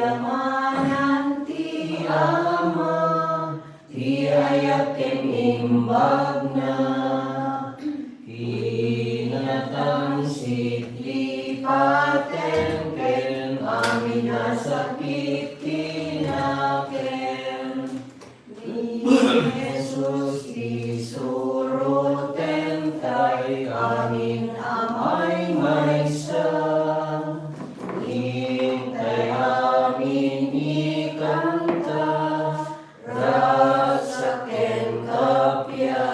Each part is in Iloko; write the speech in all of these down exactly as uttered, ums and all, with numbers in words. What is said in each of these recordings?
Amanan ti Ama, ti ayat ken imbagna, kinatangsit ti paten ken amin a sakit ti nakem. Ni Jesus ti suroten tay amin a maymaysa. Intay amin ikanta, ragsak ken kappia.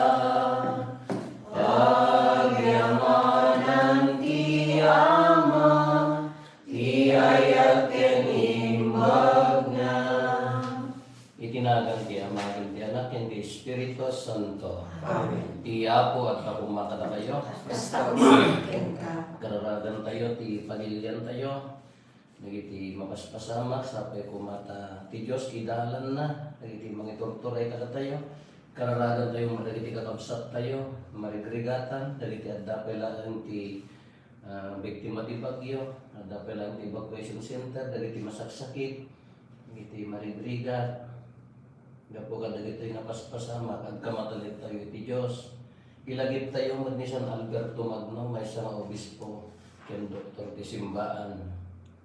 Pagyamanan ti Ama, ti ayat ken imbagna. Iti nagan ti Ama, ken ti Anak, ken ti Espiritu Santo. Amen. Ti Apo adda koma kadakayo. Kasta met kenka. Kararagantayo ti pagiliantayo dagiti mapaspasamak, sapay koma ta ti Dios idalanna dagiti mangiturturay kadatayo. Kararagantayo met dagiti kakabsattayo, marigrigatan, dagiti adda pay laeng ti, ah, biktima ti bagyo, adda pay laeng ti evacuation center, dagiti masaksakit, dagiti marigrigat. Gapu kadagitoy nga paspasamak, agkamataliktayo iti Dios. Ilagiptayo met ni San Alberto Magno, maysa nga obispo ken doktor ti simbaan.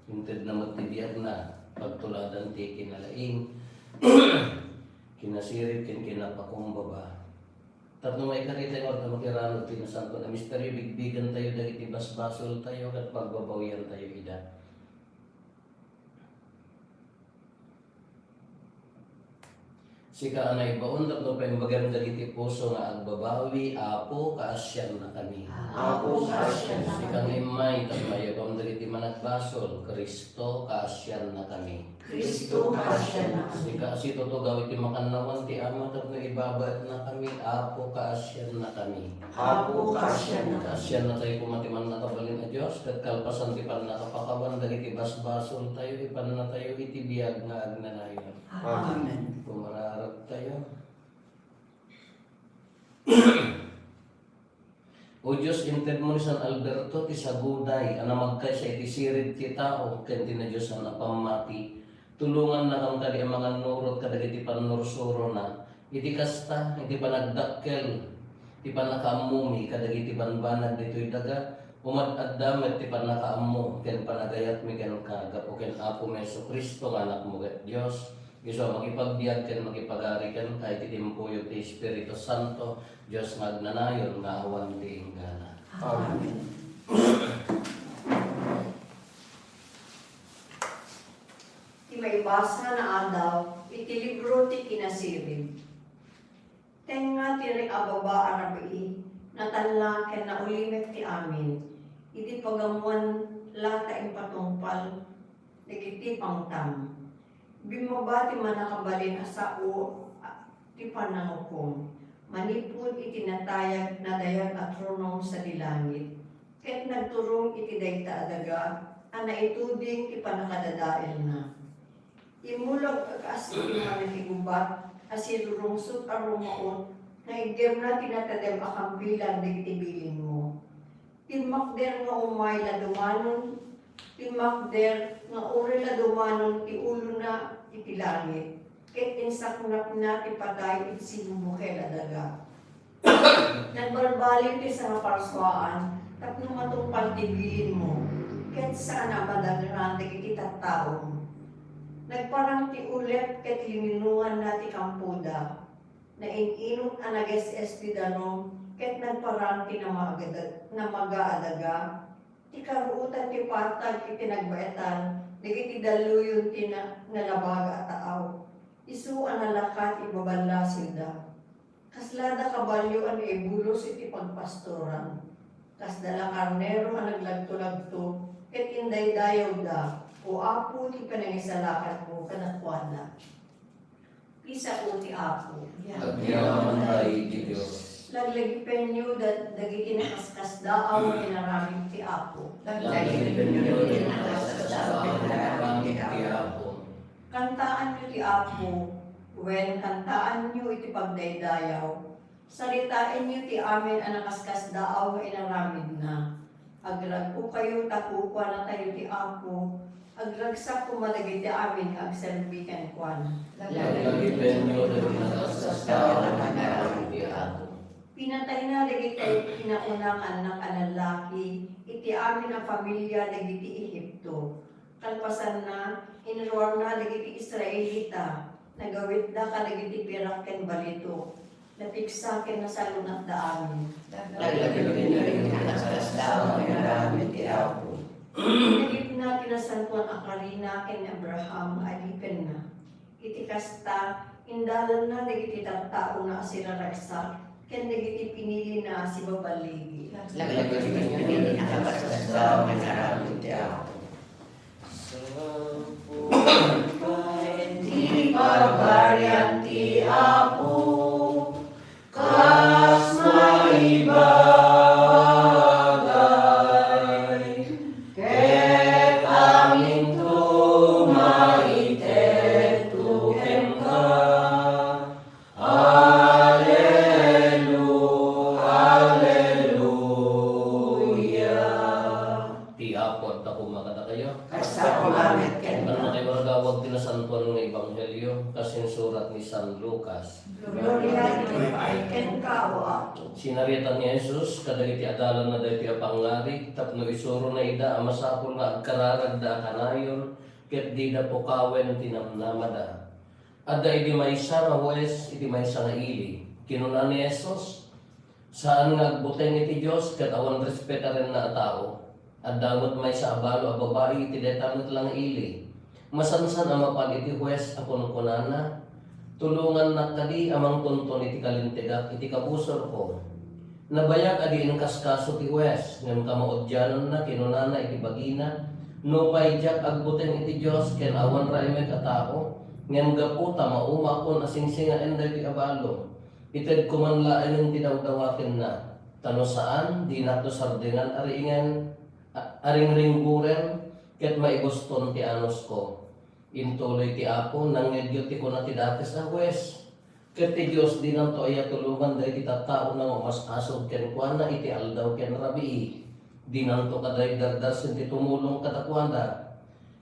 Intedna met ti biagna, pagtuladan ti kinalaing, kinasirib ken kinapakumbaba. Tapno maikaritayo nga adda makiranud ti nasanton a misterio, bigbigentayo dagiti basbasoltayo ket pagbabawiantayo ida. Sika a naibaon tapno paimbagam dagiti puso nga agbabawi, Apo, kaasiannakami. Apo, kaasiannakami. Sika nga immay tapno ayabam dagiti managbasol, Cristo, kaasiannakami. Cristo, kaasiannakami. Sika a situtugaw iti makannawan ti Ama tapno ibabaetnakami, Apo, kaasiannakami. Apo, kaasiannakami. Kaasiannatayo koma ti Mannakabalin a Dios, ket kalpasan ti pannakapakawan dagiti basbasoltayo, ipannatayo iti biag nga agnanayon. Amen. Pumararaktayo. O Dios, intedmo ni San Alberto ti saguday a namagkaysa iti sirib ti tao ken ti nadiosan a pammati. Tulongannakam kadi a mangannurot kadagiti pannursurona. Iti kasta, iti panagdakkel ti pannakaammomi kadagiti banbanag ditoy daga, umad-adda met ti pannakaammo ken panagayatmi kenka gapu ken Apomi Jesu-Cristo nga Anakmo ket Dios, isu a makipagbiag ken makipagari kenka iti timpuyo ti Espiritu Santo, Dios nga agnanayon nga awan ti inggana. Amen. Ti maibasa nga adaw iti libro ti Kinasirib. Tengnga ti ri-, a baba a rabii, natalla ken naulimek ti amin. Idi pagammoan la ta impatungpal dagiti pangtam. Bimmaba ti Mannakabalin a Sao a, ti pannangukom. Manipud iti natayag, nadayag a tronom sadi langit, ket nagturong iti dayta a daga a naituding ti pannakadadaelna. Immulog a kas iti mannakigubat a sirurungsot a rummaut nga iggemna ti natedem a kampilan dagiti bilinmo. Timmakder nga umay la dumanon, timmakder nga uray la dumanon ti ulona iti langit, ket insaknapna ti patay iti sibubukel a daga. Nagbalbaliw ti sangaparsuaan tapno matungpal ti bilinmo, ket saan a madagran dagiti tattaom. Nagparang ti ulep ket lininuanna ti kampoda. Nain-inot a nages-es ti danum ket nagparang ti namaga-, namaga a daga. Ti karuotan ti patag iti nagbaetan dagiti dalluyon ti na-, nalabaga a taaw. Isu a nalakat ibaballasilda. Kaslada kabalio a naibulos iti pagpastoran. Kasda la karnero a naglagto-lagto ket indaydayawda, O Apo, ti panangisalakatmo kadakuada. Ti sao ti Apo. Agyamankami iti Dios. Laglagipenyo da-, dagiti nakaskasdaaw nga inaramid ti Apo. Laglagipenyo dagiti nakaskasdaaw nga inaramid ti Apo. Kantaanyo ti Apo, wen kantaanyo iti pagdaydayaw. Saritaenyo ti amin a nakaskasdaaw nga inaramidna. Agragkokayo ta kukuanatayo ti Apo, Agragsak koma dagiti amin nga agserbi kenkuana. Laglagipenyo dagiti nakasasao nga inaramid ti Apo. Pinatayna dagiti kinauna nga annak a lallaki iti amin a familia dagiti Ehipto. Kalpasanna, inruarna dagiti Israelita, nagawidda kadagiti pirak ken balitok, napigsa ken nasalungatda amin. Laglagipenyo dagiti nakasasao nga inaramid ti Apo. Pinagipna ti nasantoan a karina ken ni Abraham nga adipenna. Iti kasta, indalanna dagiti tattaona a siraragsak ken dagiti pinilina a sibaballigi. Laglagipenyo dagiti nakasasao nga inaramid ti Apo. Sapulpa iti pagarian ti Apo, kas maibagay, ket aminto maited kenka. Alelu-, Aleluya. Ti Apo adda koma kadakayo. Kasta koma met kenka. Ania ti maragawag ti nasantoan nga ebanghelio kas insurat ni San Lucas. Gloria iti maipaay kenka, O Apo. Sinarita ni Jesus kadagiti adalanna daytoy a pangngarig tapno isurona ida a masapul nga agkararagda a kanayon ket dida pukawen ti namnamada. Adda idi maysa nga hues iti maysa nga ili. Kinuna ni Jesus, "Saan nga agbuteng iti Dios ket awan respetarenna a tao." Adda met maysa a balo a babai iti dayta met la nga ili. Masansan a mapan iti hues a kunkunana, "Tulongannak kadi a mangtunton iti kalintegak iti kabusorko." Nabayag a di inkaskaso ti hues, ngem kamaudiananna kinunana iti bagina, "Nupay diak agbuteng iti Dios ken awan raimek a tao, ngem gapu ta maumakon a singsingaen daytoy a balo, itedko man laengen ti dawdawatenna, ta no saan, dinakto sardengan a riingen, a, a ringrigurem, ket maibuston ti anusko." Intuloy ti Apo, "Nangngegyo ti kuna ti dakes a hues. Ket ti Dios dinanto aya tulongan dagiti tattaona nga umas-asug kenkuana iti aldaw ken rabii. Dinanto kadi dardarsen ti tumulong kadakuada.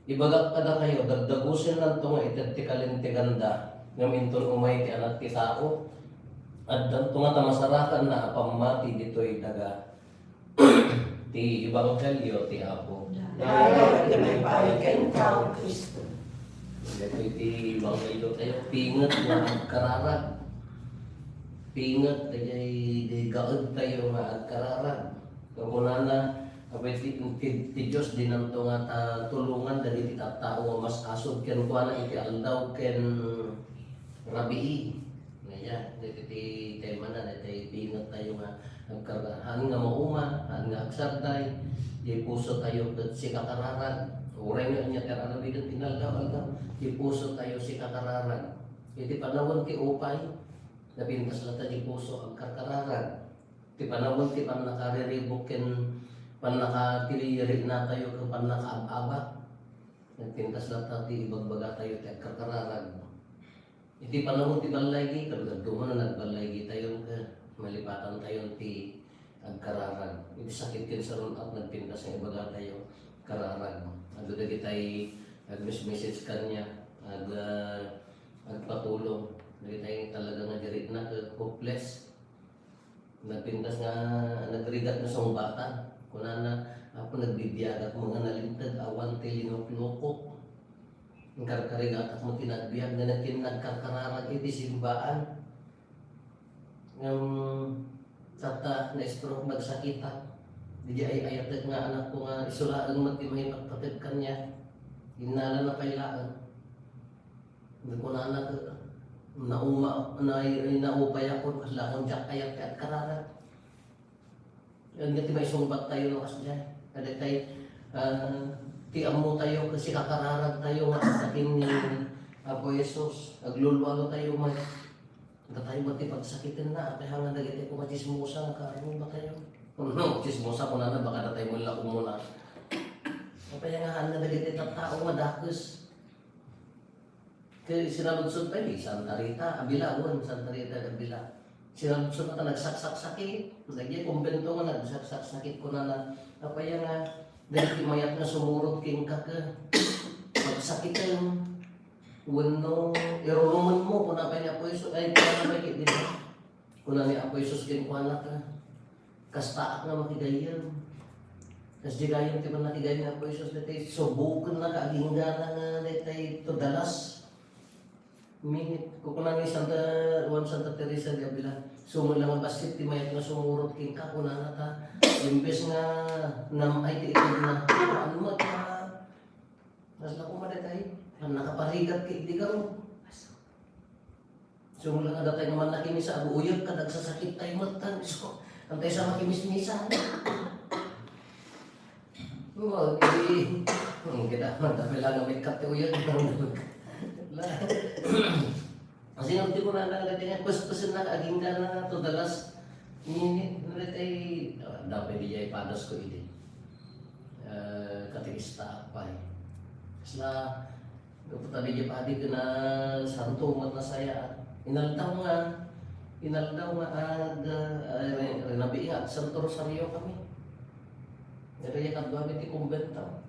Ibagak kadakayo, dagdagusennanto nga ited ti kalinteganda, ngem inton umay ti Anak ti Tao, addanto ngata masarakanna a pammati ditoy daga." Ti Ebanghelio ti Apo. Dayta ti maipaay kenka, O Cristo. Daytoy ti Ebanghelio tayo, pinget nga agkararag. Pinget, daytoy, di gaed tayo nga agkararag. Kunkunana, apay ti, ti, ti Dios dinanto nga ta tulongan dagiti tattao nga mas-asug kenkuana iti aldaw ken rabii. Nga, ya, daytoy ti tema na, daytoy pinget tayo nga agkarga-, haan nga mauma, haan nga agsarday, ti puso tayo ket sikakararag. Uray nga ania ti ar-aramiden ti inaldaw-aldaw, ti puso tayo sikakararag. Iti panawen ti upay, napintas latta ti puso agkarkararag. Ti panawen ti pannakariribuk ken pannakatilirinatayo ken pannakaab-abak. Nagpintas latta ti ibagbagatayo ti agkarkararag. Iti panawen ti ballaygi, ket dadduma no nagballaygi tayo, ket malipatan tayo ti agkararag. Iti sakit ken sarun-at, nagpintas nga ibaga tayo, kararag. Adu dagitay agmes-message kaniak, ag-, ah, agpatulong. Dagitay talaga nga diritna ket hopeless. Nagpintas nga nagrigat nga sungbatan. Kunana, "Apo, nagbibiagak nga nalinteg, awan ti linuklukok. Nagkarkarigatak met ti nagbiag, nga nagkin-, nagkarkararag iti simbaan. Ngem, tatta, na-stroke, nagsakitak. Diay ay-ayatek nga anakko nga isu laeng met ti mangipatpateg kaniak. Innalana pay laeng." Kunana, "Nauma-, na-, naupayakon, kasla kon diak kayat ti agkararag." Ania ti maisungbat tayo no kasdiay? Kadagitay, ah, ti ammo tayo, ket sikakararag tayo nga agsakin ni Apo Jesus. Aglulwalo tayo met. Datayo met ti pagsakitenna, apay nga dagiti koma chismosa nga kaarruba tayo. No, chismosa, kunana, baka datayo met la umuna. Apay nga haan nga dagiti tattao nga dakes. Ket sinaludsod pay ni Santa Rita, Avila, wen, Santa Rita de Avila. Sinaludsod ta nagsaksaksakit. Dagiti kumbento nga nagsaksaksakit, kunana, "Apay nga dagiti mayat nga sumurot kenka, ket Sakitem, wenno irurumenmo, kuna pay ni Apo Jesus, ay, kuna pay ket, di ba? Kuna ni Apo Jesus kenkuana, "Kastaak nga makigayyem." Kasdi gayyem ti pannakigayyem ni Apo Jesus, daytoy subokennaka agingga nga daytoy to the last minute. Kuna ni Santa, Juan Santa Teresa de Avila, "Isu met la nga bassit ti mayat nga sumurot kenka," kunana, ta imbes nga nam-ay ti itedna, ano met, ta kasla koma daytoy, pannakaparigat ket idi garo. Isu met la nga datay nga mannakimisa, aguyag kad agsasakit tayo met, ta isu, antay sa makimismisa. Well, di, hmm, kita, madami lang ang may kat-, uyag. Kasi nung di ko na nangadating, eh, pas-, pasin na, aging ka na to the last minute, nalit ay, ah, dapat di ay padas ko ini. Eh, katikista pa eh. Kasla, Gapu ta diay padi ken a santo met nasaya. Inaldaw nga, inaldaw nga ag-, ah, re-, rinabii nga agsanto rosario kami. Dayta kadua mi ti kumbento.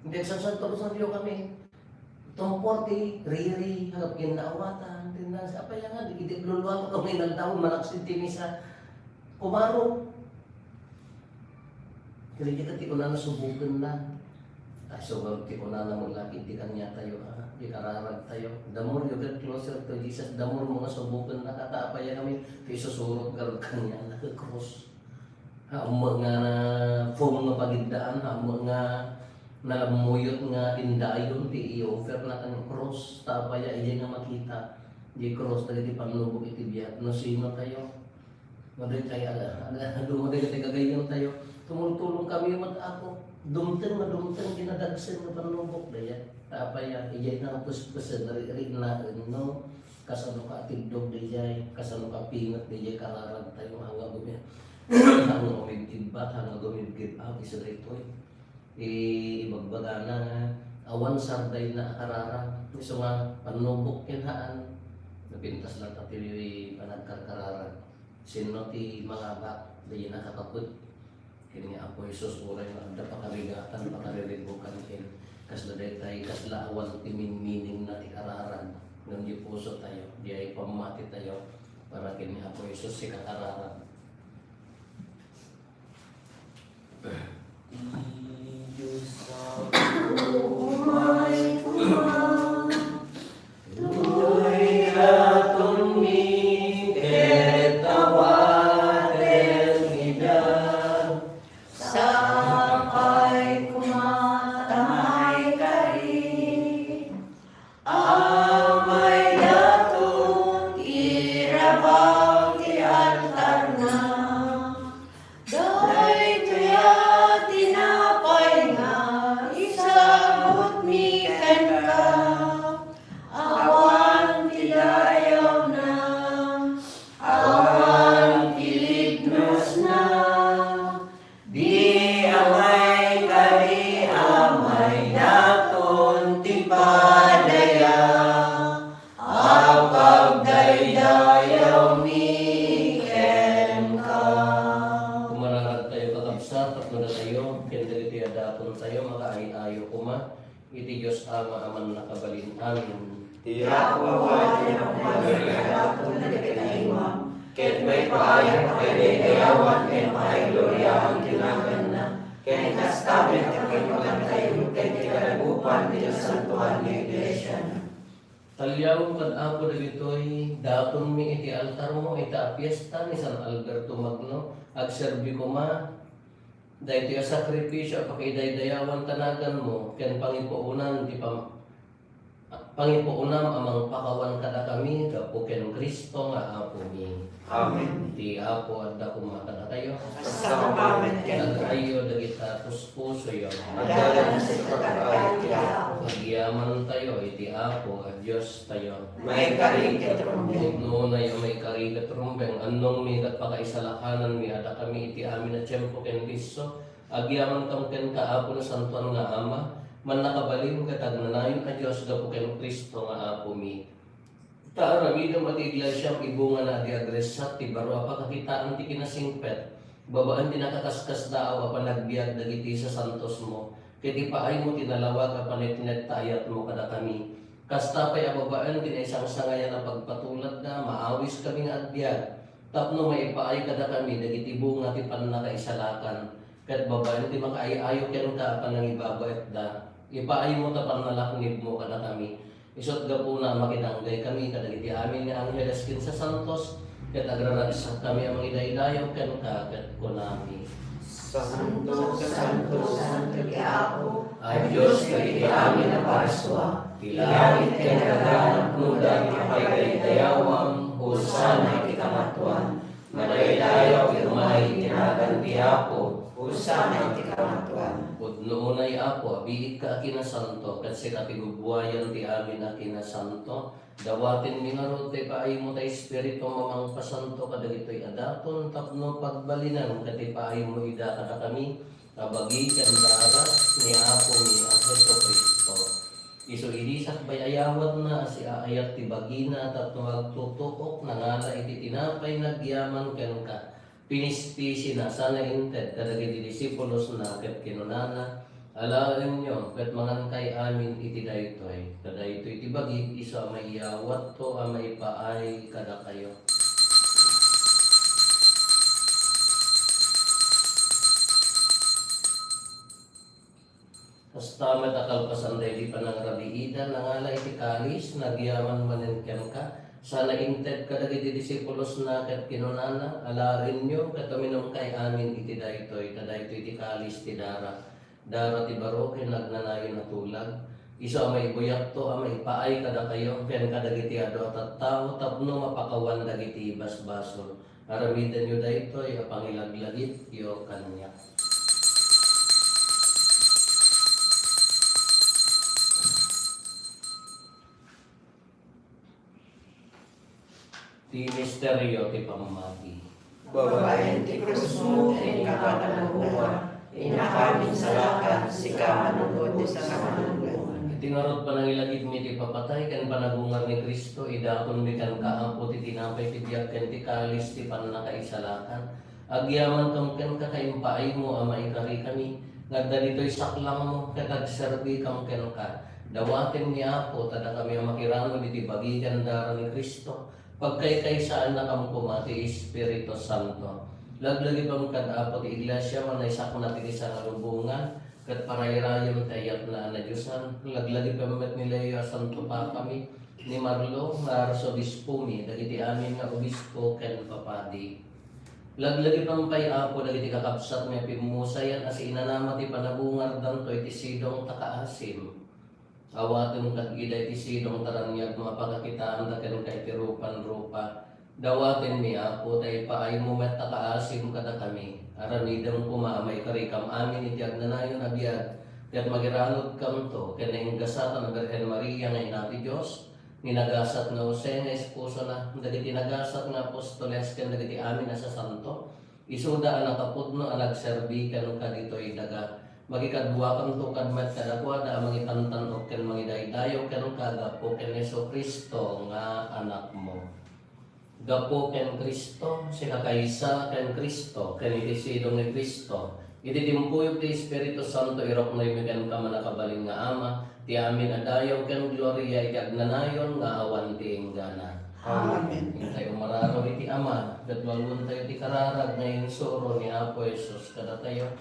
Idi agsansanto rosario kami, tumpor ti riri, agap kinnaawatan, tinnas-, apay nga, di, idi agluluato kami inaldaw, malaksid ti misa. Kumaro. Kadi ket ti kunana, subokenna. Ay, so, ti kunana met la ket ti kaniatayo, ah, ti kararagtayo. The more you get closer to Jesus, the more mo nga subokenna, ta apay a kami, ti isusurot garud kaniana, ti krus. Ammo nga na, foam nga pagiddaan, ammo nga nalammuyot nga indayon ti i-offer na kan krus. Ta apay a, idiay nga makita, di krus, dagiti pannubok iti biag. No sino tayo? Madaytay, ala, ala, adu, madaytay gagayyem tayo. Tumultulong kami met, Apo. Dumteng nga dumteng, dinadagsen nga pannubok dayta. Apay a, idiay nga puspesen, ri-, ri-, na, no? Kasano ka atiddog dayta, kasano ka pinget dayta, kararag tayo, nga nga gumi-, nga nga umibibbat, nga nga gumibgib, ah, isu daytoy. I-, ibagbagana nga awan sardayna a kararag. Isu nga pannubok ken haan. Napintas lang ta ti panagkarkararag. Sinno ti mangabak, dayta nakakaput. Ken ni Apo Jesus, uray nga adda pakarigatan, pakariribukan, ken kasla daytay, kasla awan ti minminingna ti kararag. Ngem di puso tayo, di ay pammati tayo, para ken ni Apo Jesus, sika kararag. Diyos a umay koma, dayta mi ket awaten ida. Sapay koma ta maikari. Amay daton irabang ti altarna, daytoy a tinapay nga isagutmi kenka, awan ti dayawna, awan ti lidnosna. Di amay kari, amay daton ti padaya a pagdaydayawmi kenka. Kumararag tayo, kakabsat, tapno datayo, ken dagiti a daton tayo, makaay-ayo koma. Iti Dios Ama a mannakabalin. Amen. Ti Apo awanen a pagdakdakkel dagiti imam, ket maipaay a pakaidaydayawan ken pakaigloriaan ti naganna, ken kasta met a pakaipagantayo ken ti kadagupan ti nasantoan nga iglesiana. Taliawem kad Apo dagitoy datonmi iti altarmo ita a fiesta ni San Alberto Magno, agserbi koma daytoy a sakrifisio a pakaidaydayawan ta naganmo ken pangipuonan ti pam-, pangipuonam a mangpakawan kadakami gapu ken Cristo nga Apomi. Amen. Ti Apo adda koma kadatayo. Kasama met kenka. Ag-ayyo dagita puspusoyo. Adda nga sika ket ti Apo. Agyamantayo iti Apo a Diostayo. Maikari ket rumbeng. Pudnonayo, maikari ket rumbeng. Annongmi ket pakaisalakananmi a dakami iti amin a tiempo ken disso. Agyamantam kenka, Apo, nasantoan nga Ama, mannakabalin ket agnanayon a Dios gapu ken Cristo nga Apomi. Ta aramidem a ti iglesiam ibungana a di agresat ti baro a pakakitaan ti kinasingpet, babaen ti nakaskasdaaw a panagbiag dagiti sasantosmo, ket ipaaymo ti nalawag a paneknek ta ayatmo kadakami. Kasta pay a babaen ti naisangsangayan a pagpatuladda, maawiskami nga agbiag tapno maipaay kadakami dagiti bunga ti pannakaisalakan, ket babaen ti makaay-ayo kenka a panangibabaetda, ipaaymo ta pannalaknibmo kadakami. Isu't gapuna a makidanggay kami kadagiti amin nga angheles ken sasantos, ket agraragsak kami a mangidaydayaw kenka, ket kunami: Santo, santo, santo ti Apo a Dios kadagiti amin a parsua. Ti langit ken daga napnoda ti pakaidaydayawan. Hosanna iti kamatuan. Madaydayaw ti umay iti nagan ti Apo. Hosanna iti kamatuan. Pudno unay, Apo, a biigka a kinasanto, ket sika ti bubuayan ti amin a kinasanto. Dawatenmi ngarud ti ipaaymo ti Espiritu a mangpasanto kadagitoy a daton tapno pagbalinan ket ipaaymo ida kadakami a bagi ken dara ni Apomi a Jesu-Cristo. Isu idi sakbay a yawatna a siaayat ti bagina tapno agtutuok, nangala iti tinapay, nagyaman kenka, pinispisina, sana inted kadagiti disipulosna ket kinunana: Alaenyo ket mangankay amin iti daytoy, ta daytoy ti bagik isu a maiyawatko a maipaay kadakayo. Kasta met a kalpasan daydi panangrabiida, nangala iti kalis, nagyaman manen kenka, sana inted kadagiti disipulosna ket kinunana: Alaenyo ket uminumkay amin iti daytoy, ta daytoy ti kalis ti dara, dara ti baro ken nagnanayon a tulag, isu a maibuyatto a maipaay kadakayo ken kadagiti adu a tattao tapno mapakawan dagiti basbasol. Aramidenyo daytoy a pangilaglagipyo kaniak. Ti misterio ti pammati. Babaen ti krusmo ken inka panagbubuar, innak amin salakan, sika manungbod ti sangamanungbod. Iti ngarud panangilagipmi ti ipapatay ken panagungar ni Cristo, idatonmi kenka, Apo, ti tinapay ti biag ken ti kalis ti pannakaisalakan. Agyamankam kenka ta impaaymo a maikarikami, nga adda ditoy saklangmo ket agserbikam kenka. Dawatenmi, Apo, ta dakami a makiranod iti bagi ken dara ni Cristo, pagkaykaysaannakam koma ti Espiritu Santo. Laglagipem kad, Apo, ti Iglesia a naisaknap iti sangalubongan, ket parayrayem ti ayatna a nadiosan. Laglagipem met ni Leo a Santo Papami, ni Marlo nga Arsobispomi, dagiti amin nga obispo ken papadi. Laglagipem pay, Apo, dagiti kakabsatmi a pimmusayan a siinanama ti panagungardanto iti sidong ta kaasim. Awatem kad ida iti sidong ta raniagmo a pakakitaanda kenka iti rupan-rupa. Dawatenmi, Apo, ta ipaaymo met ta kaasim kadakami. Aramidem koma a maikarikam amin iti agnanayon a biag, ket magiranudkamto ken nainggasatan a Birhen Maria nga Ina ti Dios, ni nagasat nga Jose nga esposona, dagiti nagasat nga apostoles ken dagiti amin a sasanto, isuda a nakapudno a nagserbi kenka ditoy daga. Makikaduakanto kad met kadakuada a mangitantan-ok ken mangidaydayaw kenka gapu ken Jesu-Cristo nga Anakmo. Gapu ken Cristo, sikakaysa ken Cristo, ken iti sidong ni Cristo, iti timpuyog ti Espiritu Santo, iruknoymi kenka, mannakabalin nga Ama, ti amin a dayaw ken gloria iti agnanayon nga awan ti inggana. Amen. Intayo mararaw iti Ama, ket walwentayo ti kararag nga insuro ni Apo Jesus kadatayo.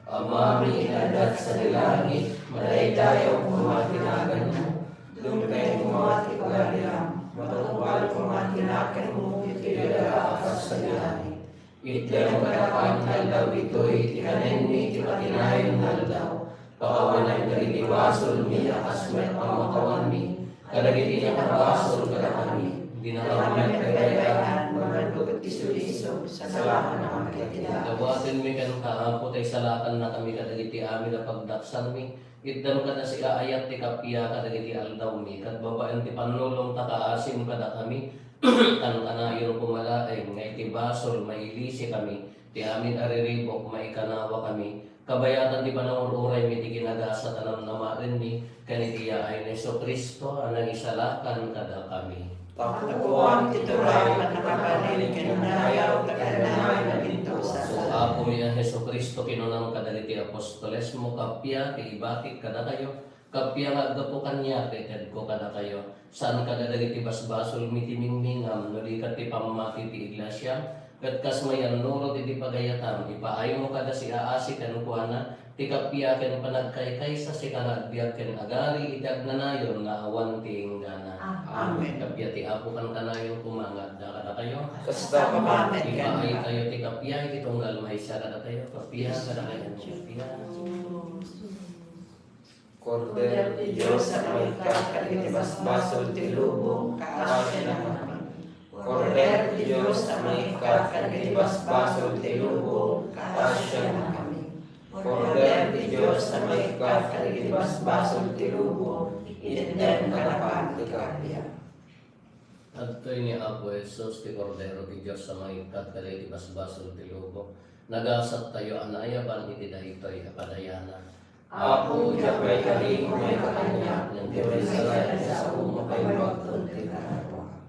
Amami nga adda sadi langit, madaydayaw koma ti naganmo, dumteng koma ti pagariam, matungpal koma ti nakemmo iti daga a kas sadi langit. Itdem kadakami nga aldaw ditoy ti kanenmi iti patinayon nga aldaw. Pakawanem dagiti basolmi a kas met pammakawanmi kadagiti nakabasol kadakami. Dina kami pagdaydayan, mangan ket isu-isu, salakannakan ket ida. Dawatenmi kenka, Apo, ta isalakannakami kadagiti amin a pagdaksanmi. Itdem kada siaayat ti kappia kadagiti aldawmi, ket babaen ti pannulong ta kaasim kadakami, kankanayon koma laeng nga iti basol mailisikami, ti amin a riribuk maikanawakami, Kabayatan ti panangur-uraymi iti kinagasat a namnamaenmi ken iti yaay ni Jesu-Cristo a nangisalakan kadakami. Tapuan ti turay a nakabalin ken dayaw ti kayatna nga agdusa. O Apomi a Jesu-Cristo, kinunam kadagiti apostolesmo, kappia ti ibakik kadakayo, kappia nga aggapu kaniak, itedko kadakayo. Saan kadagiti basbasolmi ti mingmingam, no di ket ti pammati ti iglesia, ket kas mayannurot iti pagayatam, ipaaymo kada siaasi kenkuana, ti kappia ken panagkaykaysa, sika nga agbiag ken agari iti agnanayon nga awan ti inggana. Amen. Kappia ti Apo kankanayon koma nga adda kadakayo. Kasta koma met kenka. Ipaaytayo ti kappia iti tunggal maysa kadatayo. Kappia kadakayo. Kappia. Kordero ti Dios a mangikkat kadagiti basbasol ti lubong, kaasianakami. Kordero ti Dios a mangikkat kadagiti basbasol ti lubong, kaasianakami. Kordero ti Dios a mangikkat kadagiti basbasol ti lubong, itednem kanakan ti kappia. Adtoy ni Apo Jesus ti Kordero ti Dios a mangikkat kadagiti basbasol ti lubong. Nagasattayo a naayaban iti daytoy a padayana. Apo, diak maikari nga umay ka kaniak, ngem diay sa saom nga paimbagton ti kadakuak.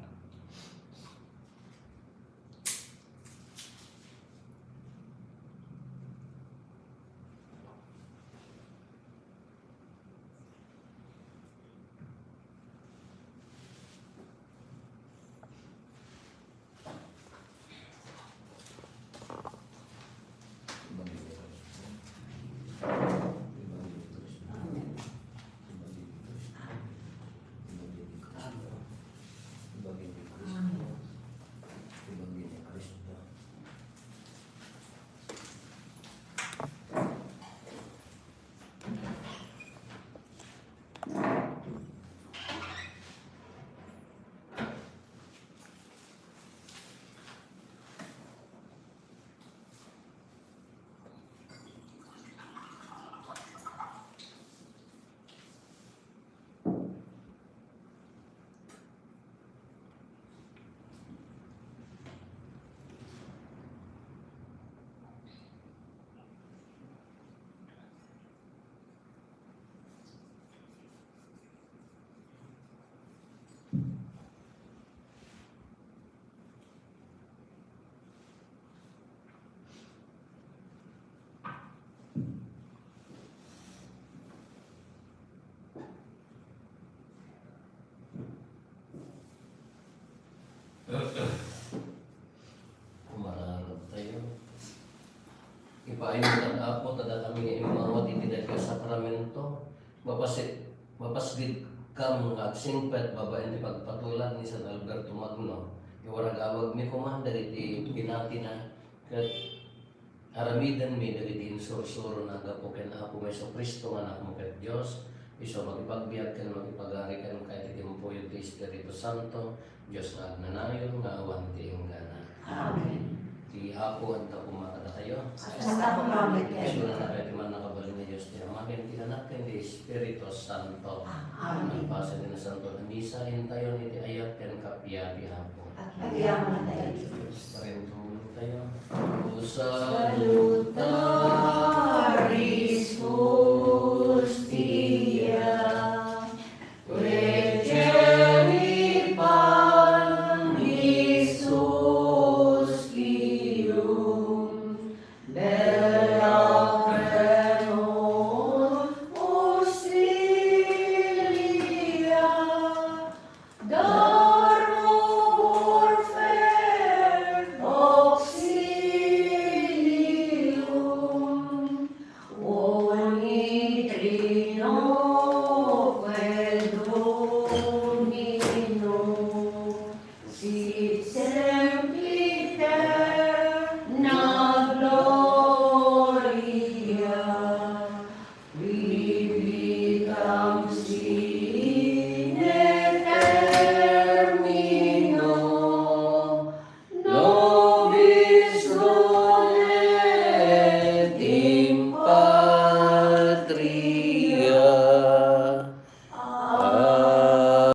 Kumararag tayo. Ipaaymo kan Apo ta dakami nga immawat iti daytoy a sakramento. Mapasi-, mapasgidkam nga agsingpet babaen ti pagpatulad ni San Alberto Magno. Iwaragawagmi koma dagiti pinatina ket aramidenmi dagiti insursurona gapu ken Apomi Jesu-Cristo nga Anakmo ket Dios, isu a makipagbiag ken makipagari kenka iti timpuyog ti Espiritu Santo, Dios nga agnanayon nga awan ti inggana. Amen. Ti Apo adda koma kadakayo. Kasta koma met kenka. Isurana kayo ti mannakabalin nga Dios ti Ama, ken ti Anak, ken ti Espiritu Santo. Amen. Agpasen ti Nasanto a Misa, intayon iti ayat ken kappia ti Apo. Agyaman tayo, Dios. Parintulong tayo. O salutaris hostia, Requirit panis ostium, Lacrimorum hostilia,